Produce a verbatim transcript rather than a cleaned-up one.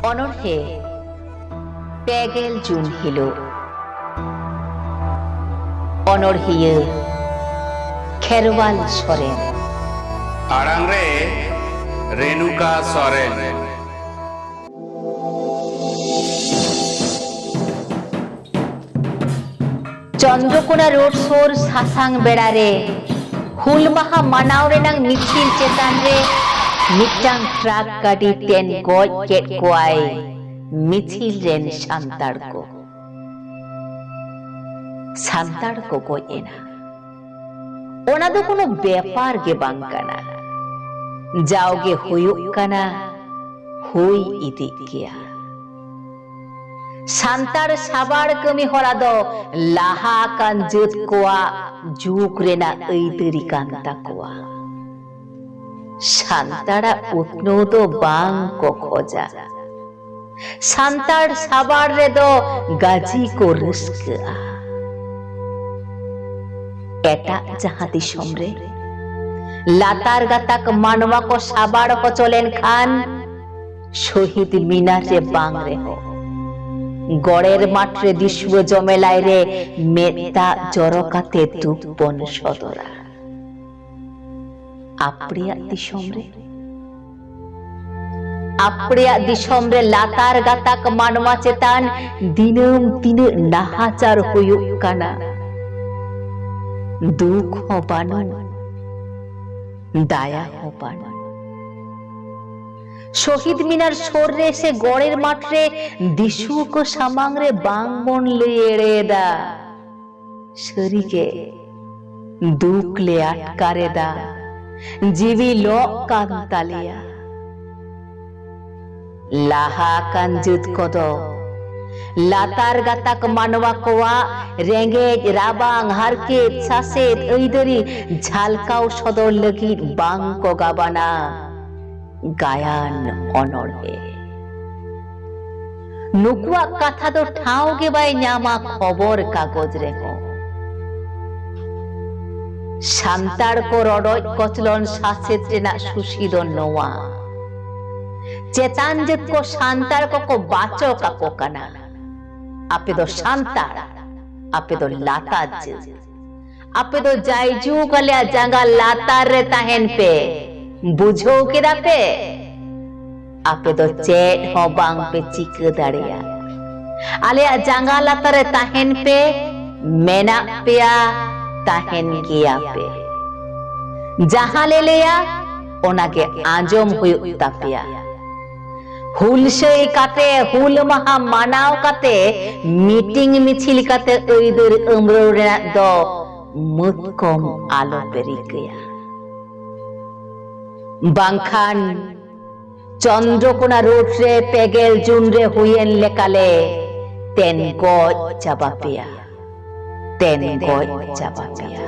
ᱚᱱᱚᱬᱦᱮ, ᱯᱮᱜᱮᱞ ᱡᱩᱱ ᱦᱤᱞᱳᱜ᱾ ᱚᱱᱚᱬᱦᱤᱭᱟᱹ, ᱠᱷᱮᱨᱣᱟᱞ ᱥᱚᱨᱮᱱ᱾ ᱟᱲᱟᱝ ᱨᱮ, ᱨᱮᱱᱩᱠᱟ ᱥᱚᱨᱮᱱ᱾ ᱪᱚᱱᱫᱨᱚᱠᱳᱱᱟ ᱨᱳᱰ ᱥᱩᱨ ᱥᱟᱥᱟᱝ ᱵᱮᱲᱟ ᱨᱮ ᱦᱩᱞ ᱢᱟᱦᱟ ᱢᱟᱱᱟᱣ ᱨᱮᱱᱟᱜ ᱢᱤᱪᱷᱤᱞ ᱪᱮᱛᱟᱱ ᱨᱮ ᱢᱤᱫᱴᱟᱝ ᱴᱨᱟᱠ ᱜᱟᱹᱰᱤ ᱛᱮᱱ ᱜᱚᱡ ᱠᱮᱫ ᱠᱚᱣᱟᱭ ᱢᱤᱪᱷᱤᱞ ᱨᱮᱱ ᱥᱟᱱᱛᱟᱲ ᱠᱚ᱾ ᱥᱟᱱᱛᱟᱲ ᱠᱚ ᱜᱚᱡ ᱮᱱᱟ, ᱚᱱᱟ ᱫᱚ ᱠᱳᱱᱳ ᱵᱮᱯᱟᱨ ᱜᱮ ᱵᱟᱝ ᱠᱟᱱᱟ᱾ ᱡᱟᱣᱜᱮ ᱦᱩᱭᱩᱜ ᱠᱟᱱᱟ, ᱦᱩᱭ ᱤᱫᱤᱜ ᱜᱮᱭᱟ᱾ ᱥᱟᱱᱛᱟᱲ ᱥᱟᱵᱟᱲ ᱠᱟᱹᱢᱤ ᱦᱚᱨᱟ ᱫᱚ ᱞᱟᱦᱟ ᱟᱠᱟᱱ ᱡᱟᱹᱛ ᱠᱚᱣᱟᱜ ᱡᱩᱜᱽ ᱨᱮᱱᱟᱜ ᱟᱹᱭᱫᱟᱹᱨᱤ ᱠᱟᱱ ᱛᱟᱠᱚᱣᱟ᱾ ᱥᱟᱱᱛᱟᱲᱟᱜ ᱩᱛᱱᱟᱹᱣ ᱫᱚ ᱵᱟᱝ ᱠᱚ ᱠᱷᱚᱡᱟ᱾ ᱥᱟᱱᱛᱟᱲ ᱥᱟᱵᱟᱲ ᱨᱮᱫᱚ ᱜᱟᱡᱤ ᱠᱚ ᱨᱟᱹᱥᱠᱟᱹᱜᱼᱟ᱾ ᱮᱴᱟᱜ ᱡᱟᱦᱟᱸ ᱫᱤᱥᱚᱢ ᱨᱮ ᱞᱟᱛᱟᱨ ᱜᱟᱛᱟᱠ ᱢᱟᱱᱣᱟ ᱠᱚ ᱥᱟᱵᱟᱲ ᱦᱚᱪᱚ ᱞᱮᱱᱠᱷᱟᱱ, ᱥᱚᱦᱤᱫ ᱢᱤᱱᱟᱨ ᱨᱮ ᱵᱟᱝ ᱨᱮᱦᱚᱸ, ᱜᱚᱲᱮᱨ ᱢᱟᱴᱷ ᱨᱮ ᱫᱤᱥᱩᱣᱟᱹ ᱡᱚᱢᱮᱞᱟᱭ ᱨᱮ ᱢᱮᱫ ᱫᱟᱜ ᱡᱚᱨᱚ ᱠᱟᱛᱮ ᱫᱩᱠ ᱵᱚᱱ ᱥᱚᱫᱚᱨᱟ᱾ ᱟᱯᱲᱮᱭᱟᱜ ᱫᱤᱥᱚᱢ ᱨᱮ, ᱟᱯᱲᱮᱭᱟᱜ ᱫᱤᱥᱚᱢ ᱨᱮ ᱞᱟᱛᱟᱨ ᱜᱟᱛᱟᱠ ᱢᱟᱱᱣᱟ ᱪᱮᱛᱟᱱ ᱫᱤᱱᱟᱹᱢ ᱛᱤᱱᱟᱹᱜ ᱱᱟᱦᱟᱪᱟᱨ ᱦᱩᱭᱩᱜ ᱠᱟᱱᱟ, ᱫᱩᱠ ᱦᱚᱸ ᱵᱟᱹᱱᱩᱜ, ᱫᱟᱭᱟ ᱦᱚᱸ ᱵᱟᱹᱱᱩᱜ᱾ ᱥᱚᱦᱤᱫ ᱢᱤᱱᱟᱨ ᱥᱩᱨ ᱨᱮ ᱥᱮ ᱜᱚᱲᱮᱨ ᱢᱟᱴᱷ ᱨᱮ ᱫᱤᱥᱩᱣᱟᱹ ᱠᱚ ᱥᱟᱢᱟᱝ ᱨᱮ ᱵᱟᱝ ᱵᱚᱱ ᱞᱟᱹᱭ ᱮᱲᱮᱭᱮᱫᱟ᱾ ᱥᱟᱹᱨᱤᱜᱮ ᱫᱩᱠ ᱞᱮ ᱟᱴᱠᱟᱨ ᱮᱫᱟ, ᱡᱤᱣᱤ ᱞᱚᱜ ᱠᱟᱱ ᱛᱟᱞᱮᱭᱟ᱾ ᱞᱟᱦᱟ ᱟᱠᱟᱱ ᱡᱟᱹᱛ ᱠᱚᱫᱚ ᱞᱟᱛᱟᱨ ᱜᱟᱛᱟᱠ ᱢᱟᱱᱣᱟ ᱠᱚᱣᱟᱜ ᱨᱮᱸᱜᱮᱡ, ᱨᱟᱵᱟᱝ, ᱦᱟᱨᱠᱮᱛ, ᱥᱟᱥᱮᱛ, ᱟᱹᱭᱫᱟᱹᱨᱤ ᱡᱷᱟᱞᱠᱟᱣ ᱥᱚᱫᱚᱨ ᱞᱟᱹᱜᱤᱫ ᱵᱟᱝ ᱠᱚ ᱜᱟᱵᱟᱱᱟ᱾ ᱜᱟᱭᱟᱱ ᱚᱱᱚᱬᱦᱮ᱾ ᱱᱩᱠᱩᱣᱟᱜ ᱠᱟᱛᱷᱟ ᱫᱚ ᱴᱷᱟᱶ ᱜᱮ ᱵᱟᱭ ᱧᱟᱢᱟ ᱠᱷᱚᱵᱚᱨ ᱠᱟᱜᱚᱡᱽ ᱨᱮᱦᱚᱸ᱾ ᱥᱟᱱᱛᱟᱲ ᱠᱚ ᱨᱚᱰᱚᱡ ᱠᱚᱪᱞᱚᱱ ᱥᱟᱥᱮᱛ ᱨᱮᱱᱟᱜ ᱥᱩᱥᱤ ᱫᱚ ᱱᱚᱣᱟ, ᱪᱮᱛᱟᱱ ᱡᱟᱹᱛ ᱠᱚ ᱥᱟᱱᱛᱟᱲ ᱠᱚᱠᱚ ᱵᱟᱪᱚ ᱠᱟᱠᱚ ᱠᱟᱱᱟ᱾ ᱟᱯᱮ ᱫᱚ ᱥᱟᱱᱛᱟᱲ, ᱟᱯᱮ ᱫᱚ ᱞᱟᱛᱟᱨ ᱡᱟᱹᱛ᱾ ᱟᱯᱮ ᱫᱚ ᱡᱟᱭᱡᱩᱜᱽ ᱟᱞᱮᱭᱟᱜ ᱡᱟᱸᱜᱟ ᱞᱟᱛᱟᱨ ᱨᱮ ᱛᱟᱦᱮᱱ ᱯᱮ, ᱵᱩᱡᱷᱟᱹᱣ ᱠᱮᱫᱟ ᱯᱮ? ᱟᱯᱮ ᱫᱚ ᱪᱮᱫ ᱦᱚᱸ ᱵᱟᱝ ᱯᱮ ᱪᱤᱠᱟᱹ ᱫᱟᱲᱮᱭᱟᱜᱼᱟ᱾ ᱟᱞᱮᱭᱟᱜ ᱡᱟᱸᱜᱟ ᱞᱟᱛᱟᱨ ᱨᱮ ᱛᱟᱦᱮᱱ ᱯᱮ, ᱢᱮᱱᱟᱜ ᱯᱮᱭᱟ, ᱛᱟᱦᱮᱱ ᱜᱮᱭᱟ ᱯᱮ᱾ ᱡᱟᱦᱟᱸ ᱞᱮ ᱞᱟᱹᱭᱟ, ᱚᱱᱟ ᱜᱮ ᱟᱸᱡᱚᱢ ᱦᱩᱭᱩᱜ ᱛᱟᱯᱮᱭᱟ᱾ ᱦᱩᱞᱥᱟᱹᱭ ᱠᱟᱛᱮ, ᱦᱩᱞ ᱢᱟᱦᱟ ᱢᱟᱱᱟᱣ ᱠᱟᱛᱮ, ᱢᱤᱴᱤᱝ ᱢᱤᱪᱷᱤᱞ ᱠᱟᱛᱮ ᱟᱹᱭᱫᱟᱹᱨ ᱟᱹᱢᱨᱟᱹᱣ ᱨᱮᱱᱟᱜ ᱫᱚ ᱢᱟᱹᱛᱠᱚᱢ ᱟᱞᱚ ᱯᱮ ᱨᱤᱠᱟᱹᱭᱟ᱾ ᱵᱟᱝᱠᱷᱟᱱ ᱪᱚᱱᱫᱨᱚᱠᱳᱱᱟ ᱨᱳᱰ ᱨᱮ ᱯᱮᱜᱮᱞ ᱡᱩᱱ ᱨᱮ ᱦᱩᱭᱮᱱ ᱞᱮᱠᱟᱞᱮ ᱛᱮᱱ ᱜᱚᱡ ᱪᱟᱵᱟ ᱯᱮᱭᱟ, ᱛᱮᱱ ᱜᱚᱡ ᱪᱟᱵᱟ ᱯᱮᱭᱟ᱾